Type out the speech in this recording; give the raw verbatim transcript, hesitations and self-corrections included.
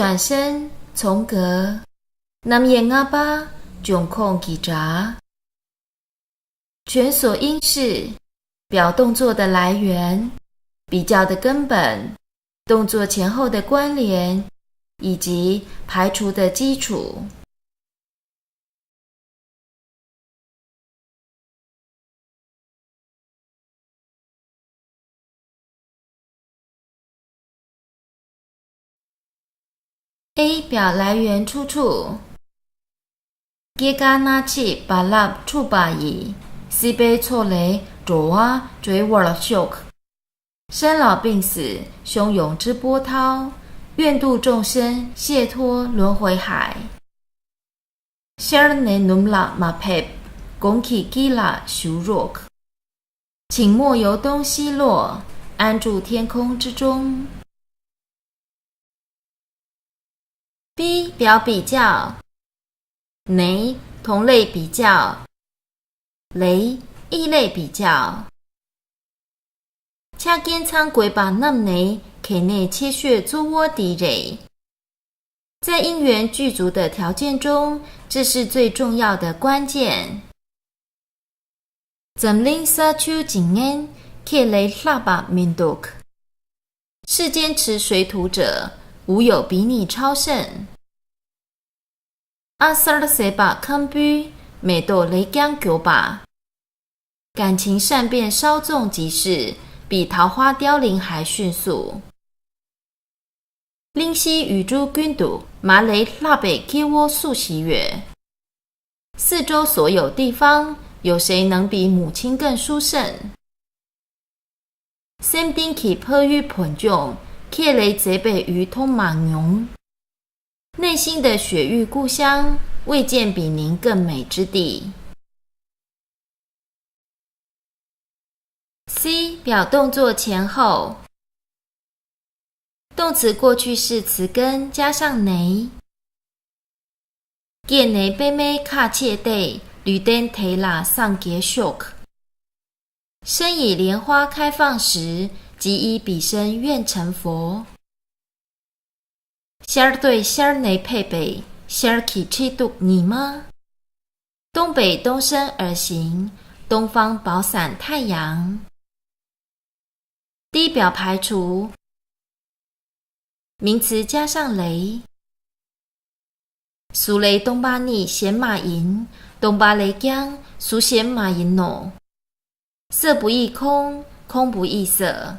转身、从格、རྣམ་དབྱེ་ལྔ་པ། འབྱུང་ཁུངས་ཀྱི་སྒྲ། 全索因式，表动作的来源、比较的根本、动作前后的关联，以及排除的基础。 A 表来源出处。 སྐྱེས་སྐར་སྣ་གཅིག་རྦ་རླབས་འཁྲུགས་པ་ཡིས། སྲིད་པའི་མཚོ་ལས་འགྲོ་བ་སྒྲོལ་བར་ཤོག 生老病死，汹涌之波涛，愿度众生解脱轮回海。 ཤར་ནས་ནུབ་ལ་མ་ཕེབས། གོང་གི་དཀྱིལ་ལ་བཞུགས་རོགས། 请莫由东西落，安住天空之中。 B 表比较。 ནས། 同类比较。 ལས། 异类比较。 ཆ་རྐྱེན་ཚང་དགོས་པ་རྣམས་ནི་གལ་གནད་ཆེ་ཤོས་གཙོ་བོ་དེ་རེད། 在因缘具足的条件中，这是最重要的关键。 འཛམ་གླིང་ས་ཆུ་འཇིག་མཁན་ཁྱེད་ལས་ལྷག་པ་མི་འདུག 世间持水土者，无有比你超胜。 ཨ་གསར་ཟད་པ་ཁམ་བུའི་མེ་ཏོག་ལས་ཀྱང་མགྱོགས་པ། 感情善变稍纵即逝，比桃花凋零还迅速。 གླིང་བཞིའི་ཡུལ་གྲུ་ཀུན་ཏུ་མ་ལས་ལྷག་པའི་སྐྱེ་བོ་སུ་ཞིག་ཡོད། 四周所有地方，有谁能比母亲更殊胜？ སེམས་གཏིང་གི་ཕ་ཡུལ་བོད་ལྗོངས་ཁྱེད་ལས་མཛེས་པའི་ཡུལ་མཐོང་མ་མྱོང་། 内心的雪域故乡，未见比您更美之地。 C 表动作前后。 动词过去式词根加上ནས། སྐྱེས་ནས་པད་མའི་ཁ་ཕྱེས་ཏེ་ལུས་རྟེན་དེ་ལ་སངས་རྒྱས་ཤོག 生以莲花开放时，即以彼身愿成佛。 ཤར་སྟོད་ཤར་ནས་ཕེབས་པའི་ཤར་གྱི་ཁྲི་གདུགས་ཉི་མ། 东北东升而行，东方宝伞太阳。 D 表排除。 名词加上ལས། སུ་ལས་སྟོང་པ་ཉིད་གཞན་མ་ཡིན། སྟོང་པ་ལས་ཀྱང་སུ་གཞན་མ་ཡིན་ནོ། 色不异空，空不异色。